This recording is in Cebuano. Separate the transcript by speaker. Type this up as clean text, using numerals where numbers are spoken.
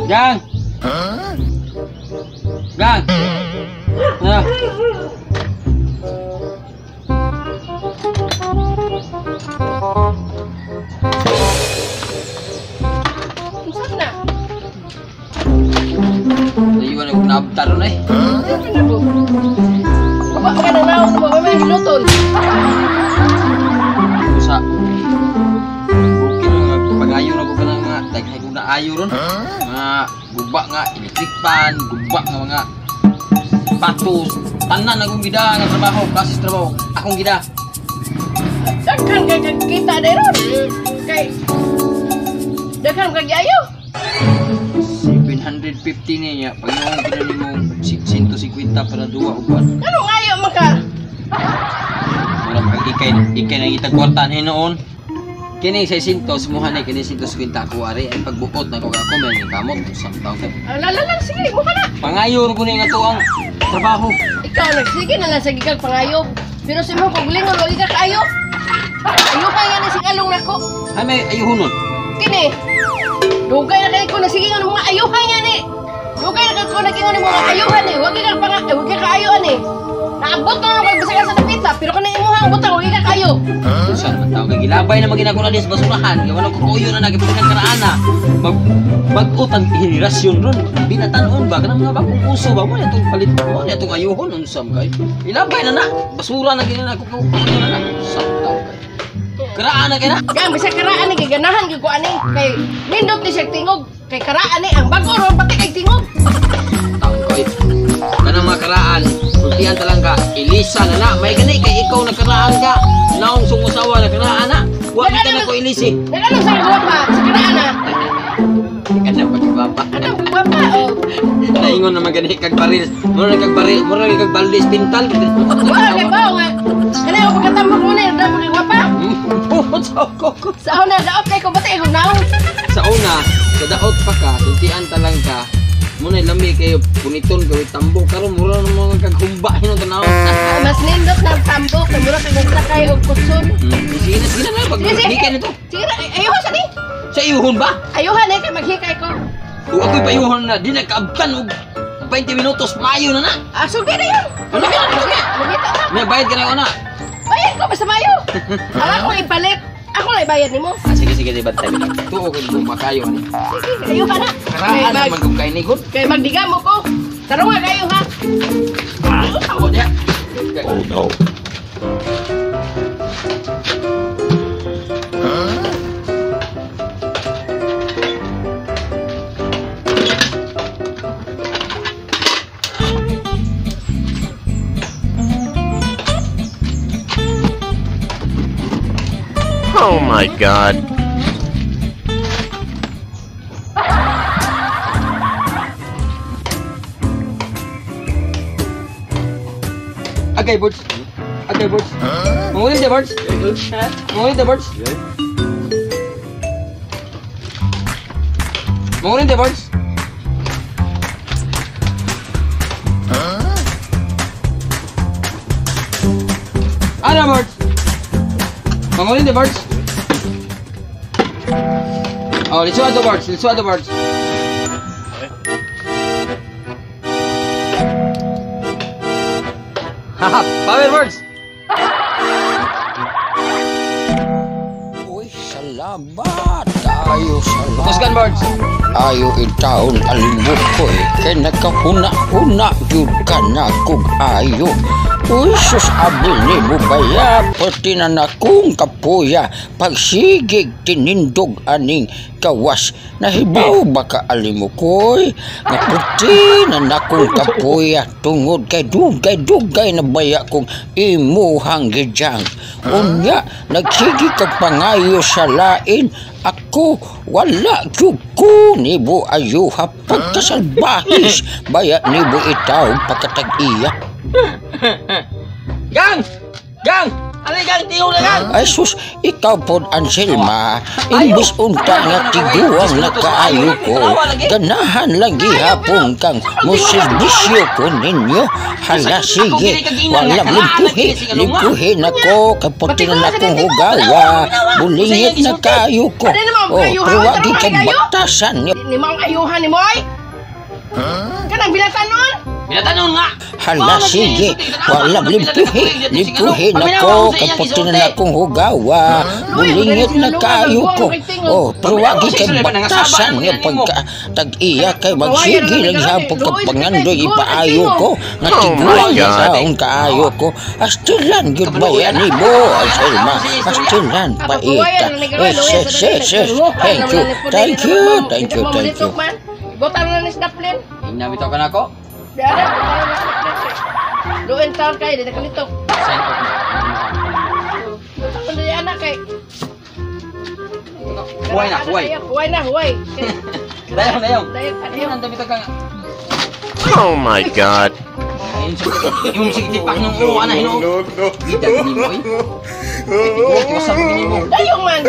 Speaker 1: Gang! Gang! Ah.
Speaker 2: Unsa na?
Speaker 1: Naiwan ako naabtar na eh.
Speaker 2: Wa ka na naon mo, may hinuton.
Speaker 1: Usa. Okay na nga pag-ayo na ko ka ng mga daghay ko na ayo ron. Mga guba nga electric pan, guba nga mga patos. Tanan akong gida nga trabaho, klase trabaho. Akong gida.
Speaker 2: Daghan kay kita dai ron. Kay daghan kag ayo.
Speaker 1: 750 niya. Pag-iwan ko na nimo 150 para duwa o kwan.
Speaker 2: Ano ngayo man ka?
Speaker 1: Mura pag ikay ikay nangita kwarta ni noon. Kini 600 muha ni kini 150 ako ari ay pagbuot na ko ako may kamot sa taon kay.
Speaker 2: Lala lang sige, mo ka na.
Speaker 1: Pangayo ko ni nga to ang trabaho.
Speaker 2: Ikaw nagsige na lang sa gikag pangayo. Pero sa imong kaugalingon wagi ka kaayo. Ayo pa nga ni singalong nako.
Speaker 1: Ay may ayuhonon.
Speaker 2: Kini. Dugay na kay ko nagsige nga mga ayuhan nga ni. Dugay na kay ko nagingon ni mga ayuhan ni. Wagi ka pang wagi ka kaayo ani. Naabot na kag bisag sa dapita pero kani imong butang wagi ka kaayo.
Speaker 1: Unsa naman tao kay gilabay na magina ko na din sa basurahan. Kay wala ko kuyo na nagipunan karaana. Mag bag-ot ang henerasyon ron. Binatan-on ba kanang mga bagong uso ba mo na itong palit mo na itong ayuhon unsa man kay. Ilabay na na. Basura na gina na ko kuyo na na. Unsa tao kay. Karaan na kay na.
Speaker 2: Gang bisag karaan ni giganahan gyud ko ani kay nindot ni siya tingog kay karaan ni ang bag-o ron pati kay tingog.
Speaker 1: Tao kay. Kanang mga karaan, sultihan ta lang ka, ilisa na na. May gani kay ikaw nakaraan ka. Naong sungusawa na karaan na. Wa ka na ko ilisi.
Speaker 2: Nagano sa guwapa sa karaan na.
Speaker 1: Kana pa gwapa.
Speaker 2: Ano guwapa oh.
Speaker 1: Naingon naman gani kag baril. Mura kag baril, mura kag balde pintal.
Speaker 2: Wala kay bao nga. Kani ako pagkatambok mo ni dapat kay guwapa.
Speaker 1: Pumot sa ko.
Speaker 2: Sa una daot kay ko bati ko naong.
Speaker 1: Sa una, sa daot pa ka, sultian ta lang ka. Muna lami kayo puniton gawin tambok karon mura na mga kaghumba hinon tanaw.
Speaker 2: Mas nindot na tambok kay mura kay sakay og kutson.
Speaker 1: Sige na, sige na pag hikay nito.
Speaker 2: Sige na, ayuhan sa ni.
Speaker 1: Sa iyuhon ba?
Speaker 2: Ayuhan eh kay maghikay ko.
Speaker 1: Ug ako'y payuhon na di na kaabtan og 20 minutos maayo na na.
Speaker 2: Ah, sulti na yun.
Speaker 1: Ano ka na?
Speaker 2: Magita na.
Speaker 1: May bayad ka na una.
Speaker 2: Bayad ko basta maayo. Ang ako ipalit. Ako lang ibayad nimo.
Speaker 1: Ah, sige sige, bantay bantay. Tuo ko guma kayo ani.
Speaker 2: Sige, ayuhan na.
Speaker 1: Karaan naman kung kay ni gud.
Speaker 2: Kay magdigamo ko. Tarunga kayo ha.
Speaker 1: Ako diya.
Speaker 3: Oh no. Oh my God.
Speaker 1: Okay, birds. Okay, birds. Mangulit the birds. Mangulit the birds. Mangulit the birds. Ana birds. Mangulit the birds. Oh, let's the birds. Let's the birds. Haha, power birds.
Speaker 4: Uy, salamat tayo, salamat.
Speaker 1: Kusgan birds.
Speaker 4: Ayo itaon alimot ko eh, kay nakahuna-huna jud ka na kog ayo. Uy, sus abol ni mo baya, pati na nakong kapuya, pagsigig tinindog aning kawas. Nahibaw ba ka alimukoy? Nga puti na nakong kapuya, tungod kay dugay-dugay na baya kong imuhang gijang. Unya, nagsige kag pangayo sa lain, ako wala jud ko nibo ayuha pagkasalbahis, baya nibo itaw pagkatag-iya.
Speaker 1: Gang! Gang! Aligang tingog na gang.
Speaker 4: Ay sus, ikaw pod, Anselma, imbis unta nga tiguang na kaayo ko, ganahan lang gihapon kang moserbisyo ko ninyo. Hala, sige, wala limpuhi, limpuhi na ko, kaputi na akong hugawa, bulingit na kaayo ko. Oh, pero wagi kay batasan niyo.
Speaker 2: Ni maong ayuhan ni mo ay. Kanang bilatan nun.
Speaker 1: Binatanon nga.
Speaker 4: Hala, sige, wala limpuhi, limpuhi na ko, kaputi na akong hugawa, bulingit na kaayo ko. Oh, pero wagi kay batasan nga pagka tag-iya kay magsige lang hapon ka pangandoy ipaayo ko, nga tiguang na taong kaayo ko. Astilan gyud ba yan mo, Anselma, astilan paita. Yes, yes. Thank you, thank you, thank you, thank you.
Speaker 2: Butang na ni Snaplin.
Speaker 1: Inabitaw ka na ako.
Speaker 2: Biara, butang na ni Snaplin. Luin taon kayo, di na kalitok.
Speaker 1: Sign off na.
Speaker 2: Butang na ni anak kay.
Speaker 1: Huway na, huway.
Speaker 2: Huway na, huway.
Speaker 1: Dayon, dayon.
Speaker 2: Dayon,
Speaker 1: Ayun, ang dami ka nga.
Speaker 3: Oh my God.
Speaker 1: Ayun, yung sige tipak ng uwa na hinuo.
Speaker 5: No, no.
Speaker 1: Gidag ni mo, eh. Ay, tiwasa mo ni mo.
Speaker 2: Dayong man.